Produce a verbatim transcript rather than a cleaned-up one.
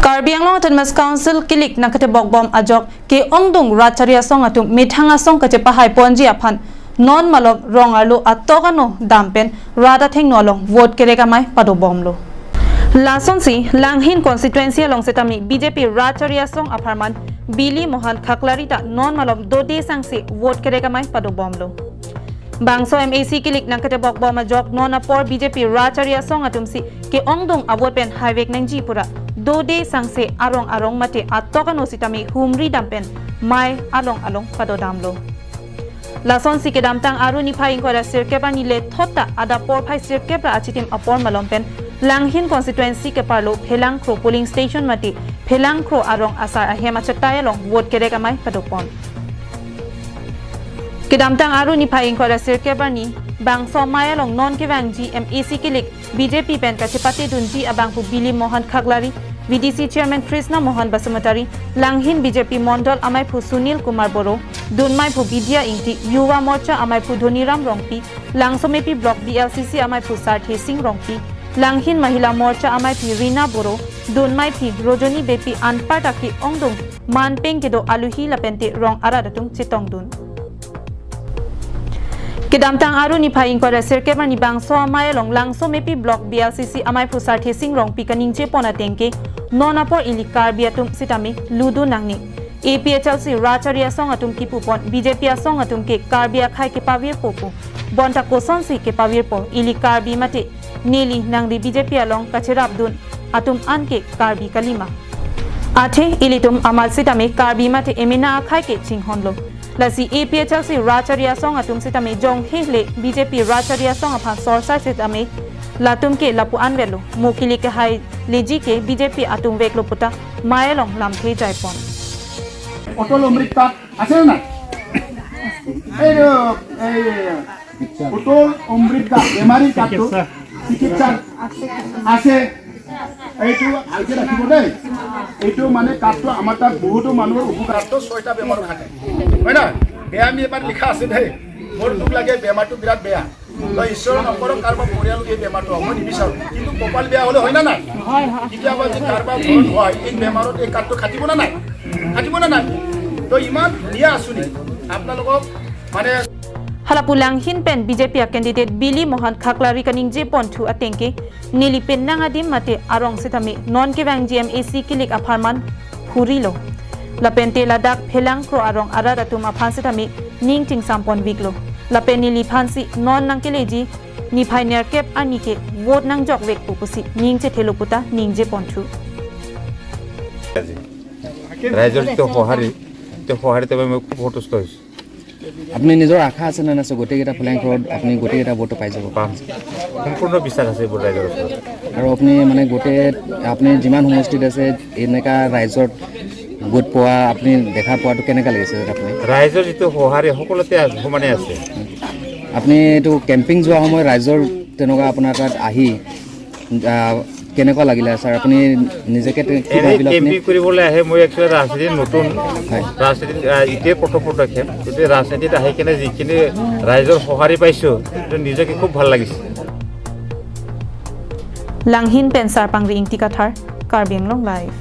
Karbi Anglong Autonomous Council kilik nangketebok bom ajok ke-ongdung rat chari asong atum methang asong kachepahai ponji aphan non malom rong arlo atok ano dam pen rat athengno along vote kerek amei padobomlo. Lasonsi Langhin constituency along setame B J P rat chari asong apharman Bili Mohan Khaklari ta non malom dode sangse vote kerek amei padobomlo. Bangso M A C kilik nangketebok bom ajok non apor B J P rat chari asong atumsi ke-ongdung avote pen haivek nangji pura dode sangse arong arong mate atok ano setame humri dam pen mei along along padodamlo. Lasonsi kedamtang Aru niphai ingkoi ra sirkep arni le thot ta adap porphai sirkep ra achitim apor malom pen Langhin constituency keparlo Phelangkro polling station mate Phelangkro arong asar ahem achetai along vote kerek amei padopon. Kedamtang Aru niphai ingkoi ra sirkep arni bangso mei along non kevangji M A C kilik B J P pen kachepatedunji abangphu Bili Mohan Khaklari, V D C Chairman Krishna Mohan Basumatary, Langhin B J P Mondol ameiphu Sunil Kumar Boro, dunmeiphu Bidya Ingti, Yuva Morcha ameiphu Dhoniram Rongpi, Langsomepi Block B L C C ameiphu Sarthe Singh Rongpi, Langhin Mahila Morcha ameiphi Rina Boro, dunmeiphi Rojoni Beypi anparta ke-ongdung manpeng kedo aluhi lapente rong arat atum chetongdun. Kedamtang Aru niphai ingkoi ra sirkep arni bangso amei along Langsomepi Block B L C C ameiphu Sarthe Singh Rongpi kaningjepon ateng ke non apor ili Karbi atum setame ludun nangne. A P H L C rat chari asong atum kipupon B J P asong atum ke Karbi akhei kepavirpo pu. Bonta kosonsi kepavirpo ili Karbi mate neli nangri B J P along kacherapdun atum anke Karbi kalima. Athe ilitum amat setame Karbi mate emena akhei ke chinghonlo. Lasi A P H L C rat chari asong atum setame jonghe le B J P rat chari asong aphan sorsai setame latum ke lapu-an velo. Mo kilik kehaileji ke B J P atum veklo puta mei along lamthe jaipon. অটল অমৃত কাৰ্ড আছে নে নাই? এই যে, এই অটল অমৃত কাৰ্ড, বেমাৰী কাৰ্ডটো চিকিৎসা আছে। এইটো ভালকে ৰাখিব দেই। এইটো মানে কাৰ্ডটো আমাৰ তাত বহুতো মানুহৰ উপকাৰ। কাৰ্ডটো ছয়টা বেমাৰত থাকে, হয় না? বেয়া আমি এবাৰ লিখা আছে দেই। মোৰ দুখ লাগে, বেমাৰটো বিৰাট বেয়া। তো ঈশ্বৰে নকৰক কাৰোবাৰ পৰিয়াল এই বেমাৰটো হ'ব, মই নিবিচাৰোঁ। কিন্তু কপাল বেয়া হ'লে হয় না নাই? কেতিয়াবা যে কাৰোবাৰ ঘৰত হয়, এই বেমাৰত এই কাৰ্ডটো খাটিব না নাই? খাটিব না নাই? তো ইমান ধুনীয়া আঁচনি আপোনালোকক মানে Hala pu Langhin pen B J P a candidate Bili Mohan Khaklari kaningjeponthu ateng ke neli pen nang adim mate arong setame non kevangji M A C kilik apharman phurilo. Lapente ladak Phelangkro arong arat atum aphan setame ning chingsamponviklo. Lapen neliphansi non nangkeleji niphai nerkep arni ke vote nangjokvekpo pusi ning chethelo puta ningjeponthu. ৰাইজৰ যিটো সঁহাৰি, তেওঁ সঁহাৰিত মই খুব সন্তুষ্ট হৈছোঁ। আপুনি নিজৰ আশা আছে নে নাই? গোটেইকেইটা ফ্লেংক ৰড আপুনি গোটেইকেইটা ভোটটো পাই যাব? পাম, সম্পূৰ্ণ বিশ্বাস আছে এইবোৰ ৰাইজৰ ওপৰত। আৰু আপুনি মানে গোটেই আপুনি যিমান সমষ্টিত আছে, এনেকা ৰাইজৰ গোট পোৱা আপুনি দেখা পোৱাটো কেনেকা লাগিছে আপুনি? ৰাইজৰ যিটো সঁহাৰি সকলোতে আ- সমানে আছে। আপুনি এইটো কেম্পিং যোৱা সময়ত ৰাইজৰ তেনেকুৱা আপোনাৰ তাত আহি আহ, কেনেকুৱা লাগিলে ছাৰ? আপুনি নিজকে তে- কি এনে ভাবিলে আপুনি? কেম্পিং কৰিবলৈ আহে, মই একচুৱেলি ৰাজনীতিত নতুন, হয়। ৰাজনীতিত আহ, এতিয়াই প্ৰথম প্ৰথম দেখে। গতিকে ৰাজনীতিত আহি কেনে যিখিনি ৰাইজৰ সঁহাৰি পাইছোঁ, এইটো নিজকে খুব ভাল লাগিছে। Langhin pen Sarpangri Ingti Kathar, Karbi Anglong Live.